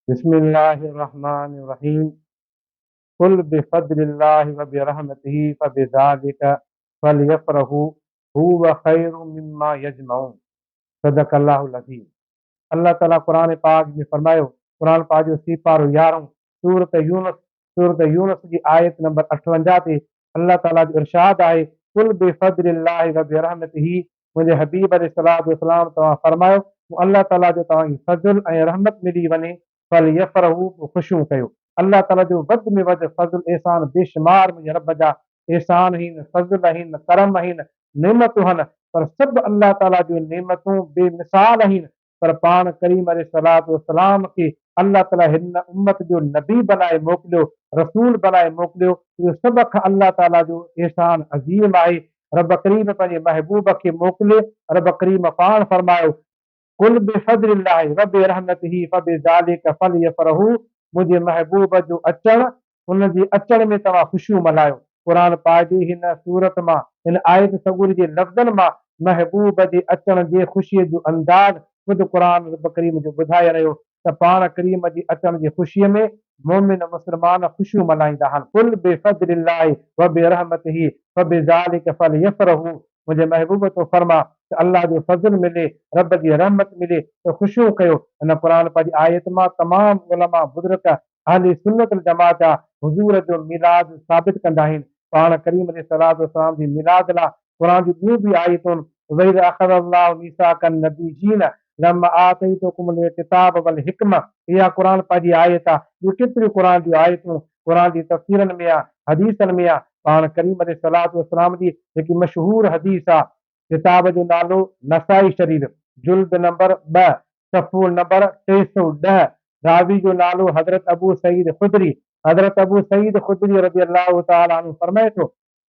بسم الله الرحمٰن الرحيم قل بفضل الله وبرحمته فبذلک فليفرحوا هو خير مما يجمعون صدق الله العظيم الله تعالي قرآن پاڪ ۾ فرمايو، قرآن پاڪ جو سيپارو يارهون سورة يونس سورة يونس جي آيت نمبر 58 تي الله تعالي جو ارشاد آهي، قل بفضل الله وبرحمته منهنجي حبيب عليه الصلوة والسلام توهان فرمايو مون الله تعالي جو توهان کي فضل ۽ رحمت ملي وڃي فليفرحوا پوء خوشيون ڪيو. الله تعالي جو وڌ ۾ وڌ فضل احسان بيشمار منهنجي رب جا احسان هين، فضل هين، ڪرم هين، نعمتون هن پر سڀ الله تعالي جون نعمتون بي مثال هين پر پاڻ ڪريم عليه الصلوة والسلام کي الله تعالي هن امت جو نبي بنائي موڪليو، رسول بنائي موڪليو، اهو سڀ کان الله تعالي جو احسان عظيم آهي، رب ڪريم پنهنجي محبوب کي موڪلي، رب ڪريم پاڻ فرمايو، قل بفضل الله وبرحمته فبذلک فليفرحوا منهنجي محبوب جو اچڻ ان جي اچڻ ۾ توهان خوشيون ملهايو. قرآن پاڪ جي هن سورت مان، هن آيت سڳوري جي لفظن مان محبوب جي اچڻ جي خوشيء جو انداز خود قرآن رب ڪريم جو ٻڌائي رهيو ته پاڻ ڪريم جي اچڻ جي خوشيء ۾ مؤمن مسلمان خوشيون ملهائيندا هن. قل بفضل الله وبرحمته فبذلک فليفرحوا منهنجي محبوب تون فرما ته الله جو فضل ملي، رب جي رحمت ملي ته خوشيون ڪيو. هن قرآن پاڪ جي آيت مان تمام علماء بزرگ اهل سنت والجماعت جا حضور جو ميلاد ثابت ڪندا آهن. پاڻ ڪريم عليه الصلوة والسلام جي ميلاد لا قرآن جون ٻيون به آيتون واذ اخذ الله ميثاق النبيين لما آتيتڪم الڪتاب والحڪمة اها قرآن پاڪ جي آيت آ. ٻيون ڪيتريون قرآن جون آيتون قرآن جي تفسيرن ۾ آ، حديثن ۾ آ. پاڻ ڪريم عليه الصلوة والسلام جي هڪ مشهور حديث آ. ڪتاب جو نالو نسائي شريف، جلد نمبر ٻه، صفحو نمبر 310، راوي جو نالو حضرت ابو سعيد خدري، حضرت ابو سعيد خدري رضي الله تعالٰي عنه فرمائي ٿو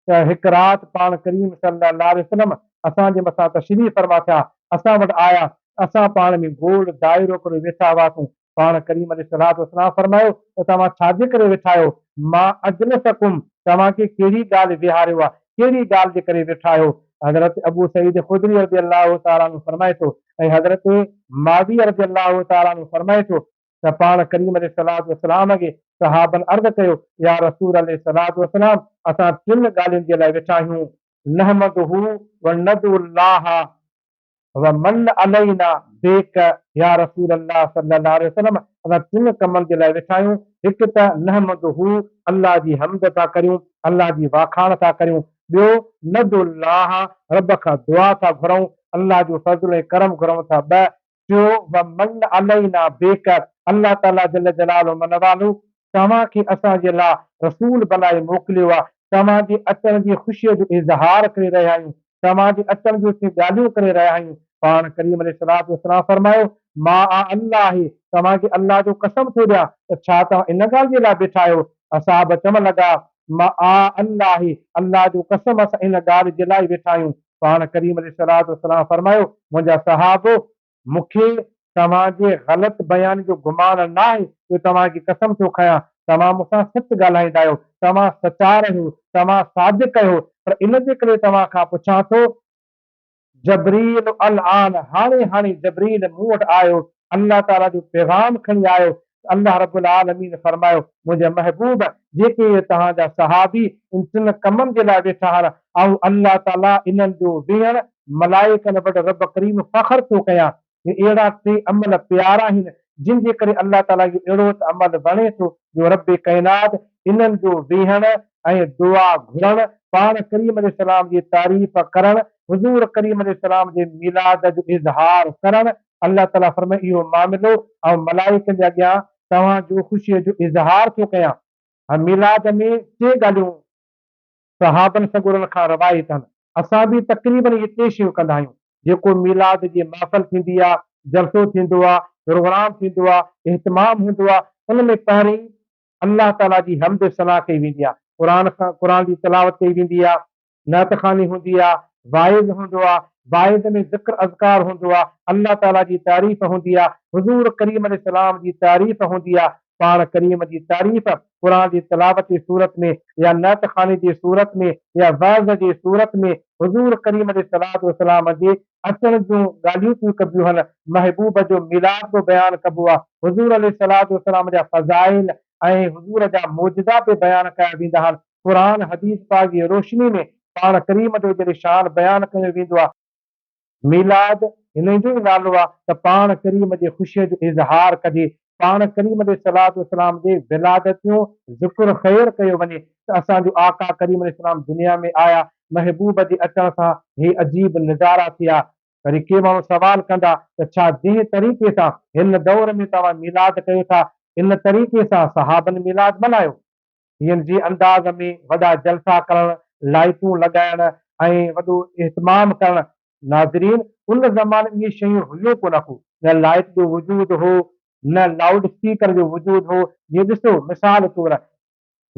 ته هڪ رات پاڻ ڪريم صلّي الله عليه وسلّم اسان جي مٿان تشريف فرما ٿيا، اسان وٽ آيا، اسان پاڻ ۾ گول دائرو ڪري ويٺا هئاسون، پاڻ ڪريم عليه الصلوة والسلام فرمايو ته توهان ڇا جي ڪري ويٺا آهيو؟ ما اجلسڪم توهان کي ڪهڙي ڳالهه ويهاريو آهي، ڪهڙي ڳالهه جي ڪري ويٺا آهيو؟ حضرت ابو سعيد خدري رضي الله تعالٰي عنه فرمائي ٿو ۽ حضرت معاويه رضي الله تعالٰي عنه فرمائي ٿو ته پاڻ ڪريم عليه الصلوة والسلام کي صحابن عرض ڪيو، يا رسول عليه الصلوة والسلام اسان ٽن ڳالهين جي لاء ويٺا آهيون، نحمده و ندعو الله ومن علينا بيڪ يا رسول الله صلي الله عليه وسلم اسان ٽن ڪمن جي لاء ويٺا آهيون، هڪ ته نحمده الله جي حمد ٿا ڪريون، الله جي واکاڻ ٿا ڪريون، ٻيو ندعو الله رب کان دعا ٿا گهرون، الله جو فضل ۽ ڪرم گهرون ٿا، ٻه ٽيو ومن علينا بيڪ الله تعالي جل جلاله منواله توهان کي اسان جي لاء رسول بنائي موڪليو آهي، توهان جي اچڻ جي خوشيء جو اظهار ڪري رهيا آهيون، توهان جي اچڻ جون اسين ڳالهيون ڪري رهيا آهيون. پاڻ ڪريم عليه الصلوة والسلام فرمايو، مع الله، توهان کي الله جو قسم ٿو ڏيان ته ڇا توهان ان ڳالهه جي لاء بيٺا آهيو؟ اصحاب چوڻ لڳا، مع الله، الله جو قسم اسان ان ڳالهه جي لاء ئي ويٺا آهيون. پاڻ ڪريم عليه الصلوة والسلام فرمايو، منهنجا صحابو! مون کي توهان جي غلط بياني جو گمان ناهي جو توهان کي قسم ٿو کڻان، توهان مون سان سچ ڳالهائيندا آهيو، توهان سچار آهيو، توهان صادق آهيو، پر ان جي ڪري توهان کان پڇان ٿو، جبريل الآن، هاڻي هاڻي جبريل مون وٽ آيو، الله تعاليٰ جو پيغام کڻي آيو ته الله رب العالمين فرمايو، منهنجا محبوب! جيڪي اهي توهان جا صحابي ان ٽن ڪمن جي لاء ويٺا هئا، آئون الله تعاليٰ انهن جو ويهڻ ملائڪن وٽ رب ڪريم فخر ٿو ڪيان ته اهڙا ٽي عمل پيارا آهن، جن جي ڪري الله تعاليٰ اهو اهڙو ته عمل وڻي ٿو جو رب ڪائنات انهن جو ويهڻ ۽ دعا گهرڻ، پاڻ ڪريم عليه السلام جي تعريف ڪرڻ، حضور ڪريم عليه السلام جي ميلاد جو اظهار ڪرڻ الله تعاليٰ فرمايو، اهو معاملو آئون ملائڪن جي اڳيان توهان جو خوشيء جو اظهار ٿو ڪيان. ميلاد ۾ ٽي ڳالهيون صحابن سڳورن کان روايت آهن. اسان به تقريباً اهي ٽي شيون ڪندا آهيون. جيڪو ميلاد جي محفل ٿيندي آ، جلسو ٿيندو آ، پروگرام ٿيندو آ، اهتمام هوندو آ، ان ۾ پهرين الله تعاليٰ جي حمد ثنا ڪئي ويندي آ، قرآن کان قرآن جي تلاوت ڪئي ويندي آ، نعت خواني هوندي آ، واعظ هوندو آ، واعظ ۾ ذڪر اذڪار هوندو آ، الله تعاليٰ جي تعريف هوندي آ، حضور ڪريم عليه السلام جي تعريف هوندي آ. پاڻ ڪريم جي تعريف قرآن جي تلاوت جي صورت ۾ يا نعت خواني جي صورت ۾ يا وعظ جي صورت ۾ حضور ڪريم عليه الصلوة والسلام جي اچڻ جون ڳالهيون پيون ڪبيون هن، محبوب جو ميلاد به بيان ڪبو آ، حضور عليه الصلوة والسلام جا فضائل ۽ حضور جا معجزا به بيان ڪيا ويندا هن، قرآن حديث پاڪ جي روشني ۾ پاڻ ڪريم جو جڏهن شان بيان ڪيو ويندو آ. ميلاد انهي جو ئي نالو آ ته پاڻ ڪريم جي خوشيء جو اظهار ڪجي، پاڻ ڪريم عليه الصلوة والسلام جي ولادت جو ذڪر خير ڪيو وڃي ته اسان جو آقا ڪريم عليه السلام دنيا ۾ آيا، محبوب جي اچڻ سان هي عجيب نظارا ٿيا. وري ڪي ماڻهو سوال ڪندا ته ڇا جنهن طريقي سان هن دور ۾ توهان ميلاد ڪيو ٿا ان طريقي سان صحابن ميلاد ملهايو؟ هن جي انداز ۾ وڏا جلسا ڪرڻ، لائيٽون لڳائڻ ۽ وڏو اهتمام ڪرڻ، ناظرين ان زماني ۾ اهي شيون هيون ڪونه ڪو، نه لائيٽ جو وجود هو، نه لائوڊ اسپيڪر جو وجود هو، جيئن ڏسو مثال طور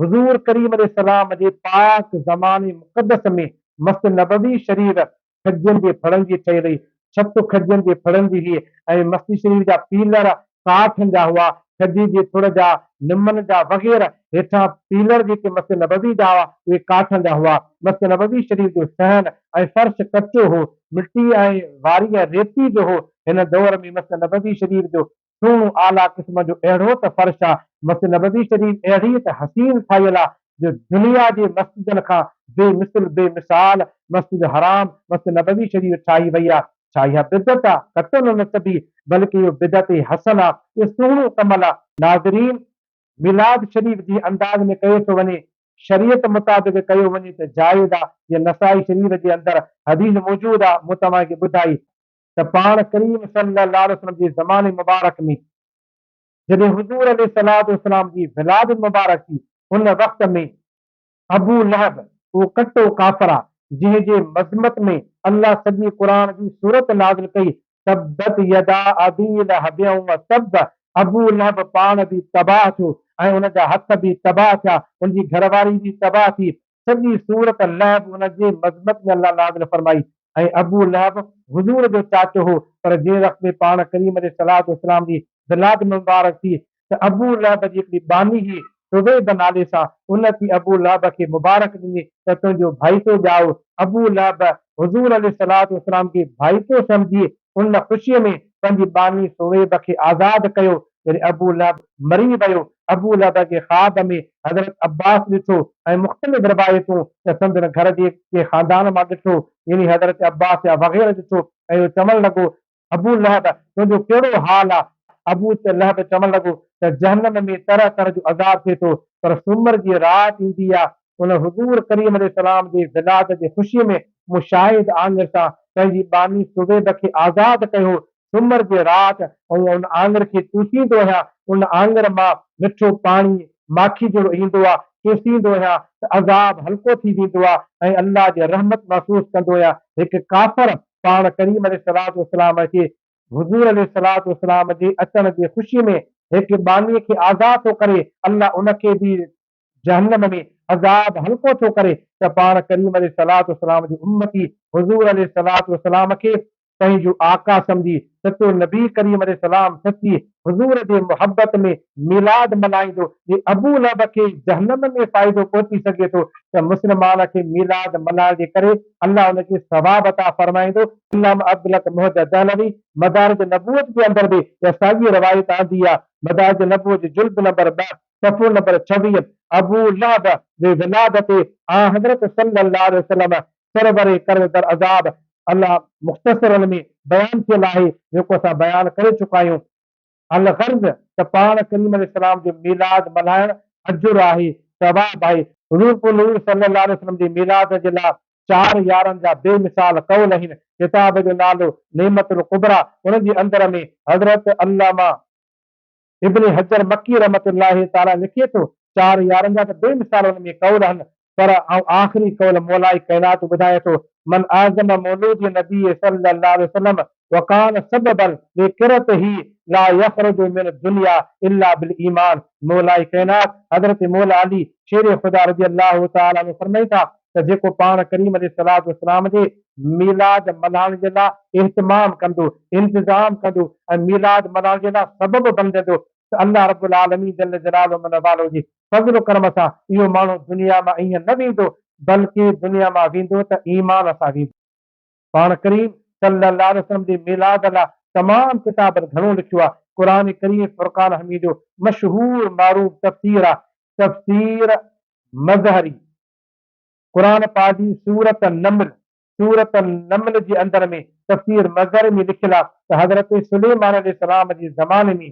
حضور ڪريم عليه السلام جي پاڪ زماني مقدس ۾ مسجد نبوي شريف کجين جي ڦڙن جي ٺهيل هئي. ڇت کجين جي ڦڙن جي هئي ۽ مسجد شريف جا پيلر ڪاٺن جا هئا، کجي جي ٿڙ جا، نمن جا وغيره. هيٺان پيلر جيڪي مسجد نبوي جا هئا، اهي ڪاٺن جا هئا. مسجد نبوي شريف جو صحن ۽ فرش ڪچو هو، مٽي ۽ واري ۽ ريتي جو هو. هن دور ۾ مسجد نبوي شريف جو سهڻو اعليٰ قسم جو اهڙو ته فرش آ، مسجد نبوي شريف اهڙي ته حسين ٺاهيل آ جو دنيا جي مسجدن کان بي مثل بي مثال مسجد حرام مسجد نبوي شريف ٺاهي وئي آ، ڇا اها بدعت آ؟ قطعاً نه چئبي، بلڪ اهو بدعت حسن آ، اهو سهڻو عمل آ. ناظرين! ميلاد شريف جي انداز ۾ ڪيو ٿو وڃي، شريعت مطابق ڪيو وڃي ته جائز آ، جيئن نسائي شريف جي اندر حديث موجود آ، مون توهان کي ٻڌائي. ته پاڻ ڪريم صلّي اللّٰه عليه وسلّم جي زماني مبارڪ ۾ جڏهن حضور عليه الصلوة والسلام جي ولادت مبارڪ ٿي ان وقت ۾ ابو لهب اهو ڪٽو ڪافر آ جنهن جي مذمت ۾ الله سڄي قرآن جي سورت نازل ڪئي تبت يدا ابي لهب و تب ابو لهب پاڻ به تباهه ٿيو ۽ ان جا هٿ به تباهه ٿيا ان جي گهر واري به تباهه ٿي سڄي سورت لهب ان جي مذمت ۾ الله نازل فرمائي ۽ ابو لهب حضور جو چاچو هو پر جنهن وقت ۾ پاڻ ڪريم عليه الصلوة والسلام جي ولادت مبارڪ ٿي ته ابو لهب جي هڪڙي ٻانهي هئي ثويبه نالي سان ان اچي ابو لهب کي مبارڪ ڏني ته تنهنجو ڀائيٽو ڄائو ابو لهب حضور عليه الصلوة والسلام کي ڀائيٽو سمجهي ان خوشيء ۾ پنهنجي ٻانهي ثويبه کي آزاد ڪيو. جڏهن ابو لهب مري ويو، ابو لهب کي خواب ۾ حضرت عباس ڏٺو ۽ مختلف روايتون ته سندن گهر جي ڪنهن خاندان مان ڏٺو يعني حضرت عباس يا وغيره ڏٺو ۽ اهو چوڻ لڳو، ابو لهب تنهنجو ڪهڙو حال آ؟ ابو لهب چوڻ لڳو ته جهنم ۾ طرح طرح جو عذاب ٿئي ٿو پر سومر جي رات ايندي آ ان حضور ڪريم عليه السلام جي ولادت جي خوشي ۾ مون شاهد آڱر سان پنهنجي ٻانهي ثويبه کي آزاد ڪيو. سومر جي رات آئون ان آڱر کي چوسيندو آهيان، ان آڱر مان مٺو پاڻي ماکي جهڙو ايندو آ، چوسيندو آهيان ته عذاب هلڪو ٿي ويندو آ ۽ الله جي رحمت محسوس ڪندو آهيان. هڪ ڪافر پاڻ ڪريم عليه الصلوة والسلام کي حضور عليه الصلوة والسلام جي اچڻ جي خوشي ۾ هڪ ٻانهي کي آزاد ٿو ڪري، الله ان کي به جهنم ۾ عذاب هلڪو ٿو ڪري ته پاڻ ڪريم عليه الصلوة والسلام جي امتي حضور عليه الصلوة والسلام کي پنهنجو آقا سمجهي سچو نبي ڪريم عليه السلام سچي حضور جي محبت ۾ ميلاد ملهائيندو جي ابو لهب کي جهنم ۾ فائدو پهچي سگهي ٿو ته مسلمان کي ميلاد ملهائڻ جي ڪري الله ان کي ثواب عطا فرمائيندو. علامه عبدالحق محدث دهلوي مدارج نبوت جي اندر به اها ساڳي روايت آندي آهي مدارج نبوت جي جلد نمبر 2 صفحو نمبر 26، ابو لهب جي ولادت آنحضرت صلّي الله عليه وسلّم سرور ڪرد در عذاب الله مختصر ان ۾ بيان ٿيل آهي جيڪو اسان بيان ڪري چڪا آهيون. الغرض ته پاڻ ڪريم عليه السلام جو ميلاد ملهائڻ اجر آهي، ثواب آهي. حضور پرنور صلّي الله عليه وسلّم جي ميلاد جي لاء چار يارن جا بي مثال قول آهن. ڪتاب جو نالو نعمت الڪبريٰ ان جي اندر ۾ حضرت علامه ابن حجر مڪي رحمة الله تعالٰي لکي ٿو، چار يارن جا ته بي مثال ان ۾ قول آهن، پر آئون آخري قول مولائي ڪائنات جو ٻڌايان ٿو، من اعظم مولود النبي صلي الله عليه وسلم وڪان سببا لقرته لا يخرج من الدنيا الا بالايمان مولائي ڪائنات حضرت مولا علي شير خدا رضي الله تعالٰي عنه فرمائين ٿا ته جيڪو پاڻ ڪريم عليه الصلوة والسلام جي ميلاد ملهائڻ جي لاء اهتمام ڪندو، انتظام ڪندو ۽ ميلاد ملهائڻ جي لاء سبب بڻجندو. ته الله رب العالمين جل جلاله من واله جي فضل و ڪرم سان اهو ماڻهو دنيا مان ائين نه ويندو بلڪه دنيا مان ويندو ته ايمان سان ويندو. پاڻ ڪريم صلّي اللّٰه عليه وسلّم جي ميلاد لا تمام ڪتابن گهڻو لکيو آهي. قرآن ڪريم فرقان حميد جو مشهور معروف تفسير آهي تفسير مظهري. قرآن پاڪ جي سورة النمل، سورة النمل جي اندر ۾ تفسير مظهري ۾ لکيل آهي ته حضرت سليمان عليه السلام جي زماني ۾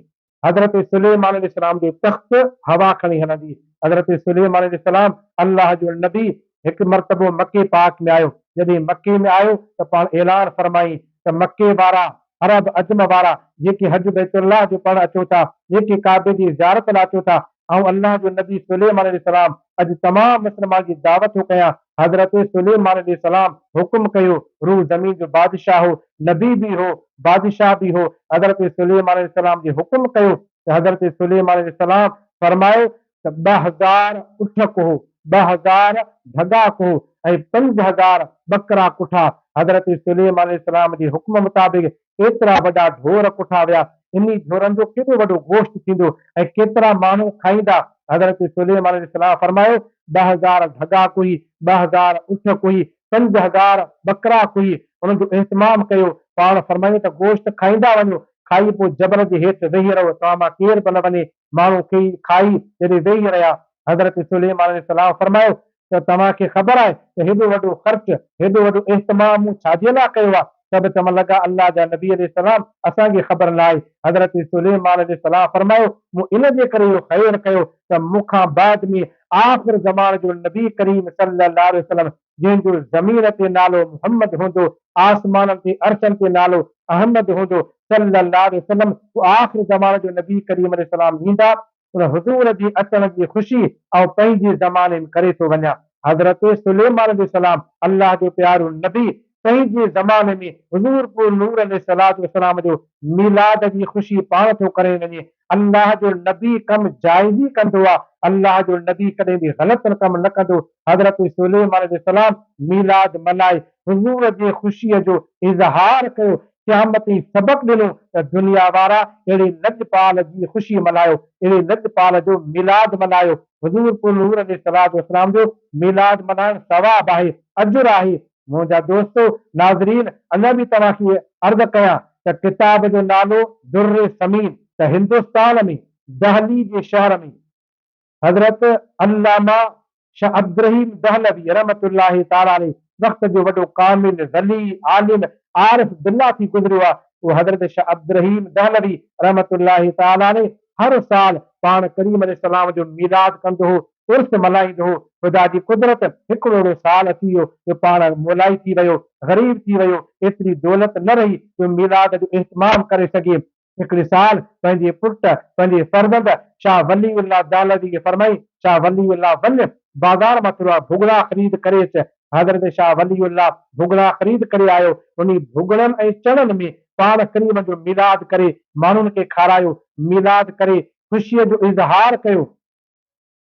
حضرت سليمان عليه السلام جو تخت هوا کڻي هلندي. حضرت سليمان عليه السلام الله جو نبي هڪ مرتبو مڪي پاڪ ۾ آيو. جڏهن مڪي ۾ آيو ته پاڻ اعلان فرمائين ته مڪي وارا، عرب عجم وارا جيڪي حج بيت الله جو پڙهڻ اچو ٿا، جيڪي ڪعبي جي زيارت لاء اچو ٿا، آئون الله جو نبي سليمان عليه السلام اڄ تمام مسلمانن جي دعوت ٿو ڪيان. حضرت سليمان عليه السلام حڪم ڪيو، روء زمين جو بادشاهه هو، نبي به هو، بادشاهه به هو، حضرت سليمان عليه السلام جي حڪم ڪيو ته حضرت سليمان عليه السلام فرمايو ته 2000 اٺ ڪهو، 2000 ڍڳا ڪهو ۽ 5000 ٻڪرا ڪٺا، حضرت سليمان عليه السلام جي حڪم مطابق ايترا وڏا ڍور ڪٺا ويا، انهي ڍورن جو ڪيڏو وڏو گوشت ٿيندو ۽ ڪيترا ماڻهو کائيندا؟ حضرت سليمان عليه السلام فرمايو، 2000 ڍڳا ڪهي، 2000 اٺ ڪهي، 5000 ٻڪرا ڪهي، انهن جو اهتمام ڪيو، پاڻ فرمايو ته گوشت کائيندا وڃو، کائي پوء جبل جي هيٺ ويهي رهو، توهان مان ڪير به نه وڃي، ماڻهو کئي کائي جڏهن ويهي رهيا، حضرت سليمان عليه السلام فرمايو ته توهان کي خبر آهي ته هيڏو وڏو خرچ، هيڏو وڏو اهتمام مون ڇا جي لاء ڪيو آهي؟ سڀ چوڻ لڳا، الله جا نبي عليه السلام اسان کي خبر ناهي. حضرت سليمان عليه السلام فرمايو، مون ان جي ڪري اهو خير ڪيو ته مون کان بعد ۾ آخر زمان جو نبي ڪريم صلّي الله عليه وسلّم جنهن جو زمين تي نالو محمد هوندو، آسمانن تي عرشن تي نالو احمد هوندو صلّي الله عليه وسلّم اهو آخر زمان جو نبي ڪريم عليه السلام ايندا ان حضور جي اچڻ جي خوشي آئون پنهنجي زماني ۾ ڪري ٿو وڃان. حضرت سليمان عليه السلام الله جو پيارو نبي پنهنجي زماني ۾ حضور پور نور عليه الصلوة والسلام جو ميلاد جي خوشي پاڻ ٿو ڪري وڃي. الله جو نبي ڪم جائز ئي ڪندو آ، الله جو نبي ڪڏهن به غلط ڪم نه ڪندو. حضرت سليمان عليه السلام ميلاد ملهائي حضور جي خوشيء جو اظهار ڪيو، قيامت تائين سبق ڏنو ته دنيا وارا اهڙي لڄپال جي خوشي ملهايو، اهڙي لڄپال جو ميلاد ملهايو. حضور پرنور عليه الصلوة والسلام جو ميلاد ملهائڻ ثواب آهي، اجر آهي. منهنجا دوستو ناظرين اڃا به توهان کي عرض ڪيان ته ڪتاب جو نالو در ثمين ته هندستان ۾ دهلي جي شهر ۾ حضرت علامه شاھ عبدالرحيم دهلوي رحمة الله تعالٰي عليه وقت جو وڏو ڪامل، ولي، عالم، عارف بالله ٿي گذريو آهي، اهو حضرت شاھ عبدالرحيم دهلوي رحمة الله تعالٰي عليه هر سال پاڻ ڪريم عليه السلام جو ميلاد ڪندو هو، عرس ملهائيندو هو، خدا جي قدرت هڪڙو اهڙو سال اچي ويو جو پاڻ مولائي ٿي ويو، غريب ٿي ويو، ايتري دولت نه رهي جو ميلاد جو اهتمام ڪري سگهي، هڪڙي سال پنهنجي پٽ، پنهنجي فرزند شاهه ولي الله دهلوي کي فرمائين، شاهه ولي الله وڃ بازار مان ٿورا ڀڳڙا خريد ڪري اچ. حضرت شاهه ولي الله ڀڳڙا خريد ڪري آيو. انهي ڀڳڙن ۽ چڻن ۾ پاڻ ڪريم جو ميلاد ڪري ماڻهن کي کارايو. ميلاد ڪري خوشيء جو اظهار ڪيو.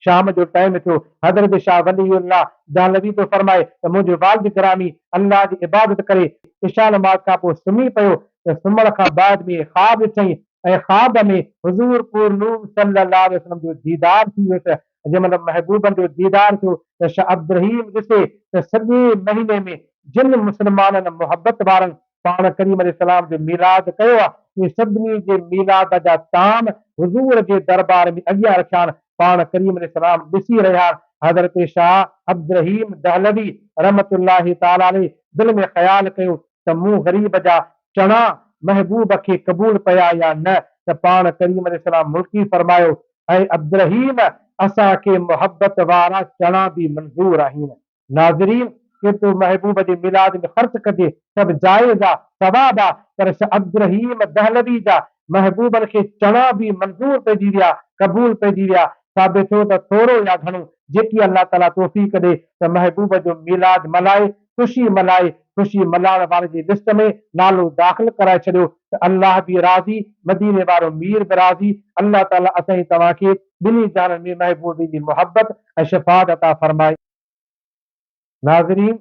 شام جو ٽائيم ٿيو، حضرت شاهه ولي الله دهلوي ٿو فرمائي ته منهنجو والد گرامي الله جي عبادت ڪري عشاء نماز کان پوء سمهي پيو ته سمهڻ کان بعد ۾ خواب ڏٺائين ۽ خواب ۾ حضور پور نور صلي الله عليه وسلم جو ديدار ٿي ويس جنهن مهل محبوبن جو ديدار ٿيو ته شاهه عبدالرحيم ڏسي ته سڄي مهيني ۾ جن مسلمانن محبت وارن پاڻ ڪريم عليه السلام جو ميلاد ڪيو آ، اهي سڀني جي ميلاد جا طعام حضور جي دربار ۾ اڳيان رکيان، پاڻ ڪريم عليه السلام ڏسي رهيا، حضرت شاهه عبدالرحيم دهلوي رحمة الله تعالٰي عليه دل ۾ خيال ڪيو ته مون غريب جا چڻا محبوب کي قبول پيا يا نه ته پاڻ ڪريم عليه السلام ملڪي فرمايو، اي عبدالرحيم اسان کي محبت وارا چڻا به منظور آهن. ناظرين! ڪيترو محبوب جي ميلاد ۾ خرچ ڪجي سڀ جائز آ، ثواب آ، پر شاھ عبدالرحيم دهلوي جا محبوبن کي چڻا به منظور پئجي ويا، قبول پئجي ويا، ثابت ٿيو ته ٿورو يا گهڻو جيڪي الله تعاليٰ توفيق ڏي ته محبوب جو ميلاد ملهائي، خوشي ملهائي، خوشي ملهائڻ وارن جي لسٽ ۾ نالو داخل ڪرائي ڇڏيو ته الله به راضي، مديني وارو مير به راضي، الله تعاليٰ اسان ۽ توهان کي ٻنهي جهانن ۾ محبوب جي محبت ۽ شفاعت عطا فرمائي. ناظرين!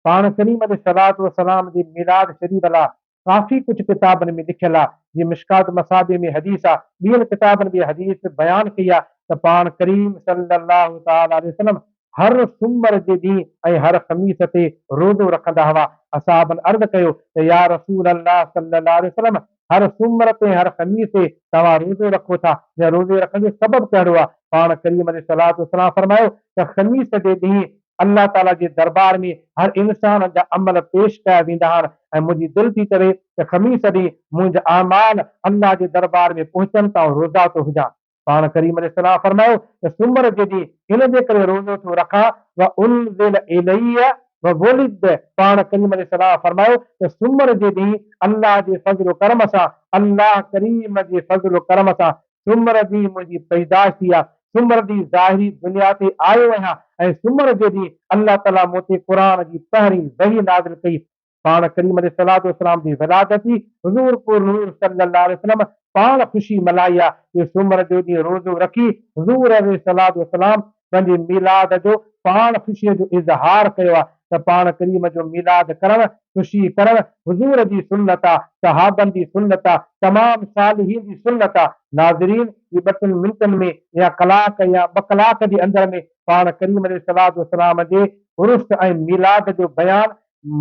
پاڻ ڪريم عليه الصلوة والسلام جي ميلاد شريف لا ڪافي ڪجهه ڪتابن ۾ لکيل آ، جيئن مشڪات المصابيح ۾ حديث آ، ٻين ڪتابن به حديث بيان ڪئي آ ته پاڻ ڪريم صلّي الله تعالٰي عليه وسلّم هر سومر جي ڏينهن ۽ هر خميس تي روزو رکندا هئا. اصحابن عرض ڪيو ته يا رسول الله صلّي الله عليه وسلّم هر سومر تي ۽ هر خميس تي توهان روزو رکو ٿا، يا روزي رکڻ جو سبب ڪهڙو آ؟ پاڻ ڪريم عليه الصلوة والسلام فرمايو ته خميس جي ڏينهن الله تعاليٰ جي دربار ۾ هر انسان جا عمل پيش ڪيا ويندا آهن ۽ منهنجي دل ٿي چوي ته خميس ڏينهن منهنجا اعمال الله جي دربار ۾ پهچن ته آئون روزا ٿو هجان. پاڻ ڪريم عليه السلام فرمايو ته سومر جي ڏينهن ان جي ڪري روزو ٿو رکان وانزل الي وولد پاڻ ڪريم عليه السلام فرمايو ته سومر جي ڏينهن الله جي فضل و ڪرم سان الله ڪريم جي فضل و ڪرم سان سومر ڏينهن منهنجي پيدائش ٿي آ، سومر ڏينهن ظاهري دنيا تي آيو آهيان ۽ سومر جي ڏينهن الله تعاليٰ مون تي قرآن جي پهرين وحي نازل ڪئي. پاڻ ڪريم عليه الصلوة والسلام جي ولادت ٿي، حضور پر نور صلّي الله عليه وسلّم پاڻ خوشي ملهائي آ جو سومر جو ڏينهن روزو رکي حضور عليه الصلوة والسلام پنهنجي ميلاد جو پاڻ خوشيء جو اظهار ڪيو آ ته پاڻ ڪريم جو ميلاد ڪرڻ، خوشي ڪرڻ حضور جي سنت آ، صحابن جي سنت آ، تمام صالحين جي سنت آ. ناظرين! هي ٻه ٽن منٽن ۾ يا ڪلاڪ يا ٻه ڪلاڪ جي اندر ۾ پاڻ ڪريم عليه الصلوة والسلام جي عرس ۽ ميلاد جو بيان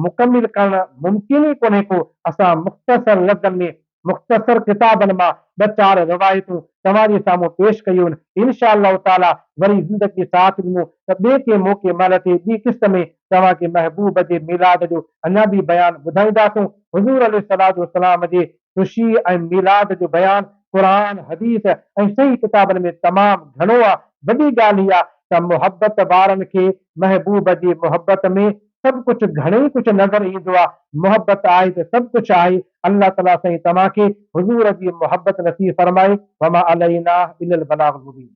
مڪمل ڪرڻ ممڪن ئي ڪونهي ڪو، اسان مختصر لفظن ۾ مختصر ڪتابن مان ٻه چار روايتون توهان جي سامهون پيش ڪيون ان شاء الله تعالي وري زندگي ساٿ ڏنو ته ٻئي ڪنهن موقعي مهل تي ٻي قسط ۾ توهان کي محبوب جي ميلاد جو اڃا به بيان ٻڌائينداسون حضور عليه الصلوة والسلام جي خوشي ۽ ميلاد جو بيان قرآن حديث ۽ صحيح ڪتابن ۾ تمام گهڻو آ وڏي ڳالهه هي آ ته محبت وارن کي محبوب جي محبت ۾ سڀ ڪجهه گهڻي ئي ڪجهه نظر ايندو آ، محبت آهي ته سڀ ڪجهه آهي، الله تعالي سائين توهان کي حضور جي محبت نصيب فرمائي، وما علينا الا البلاغ المبين.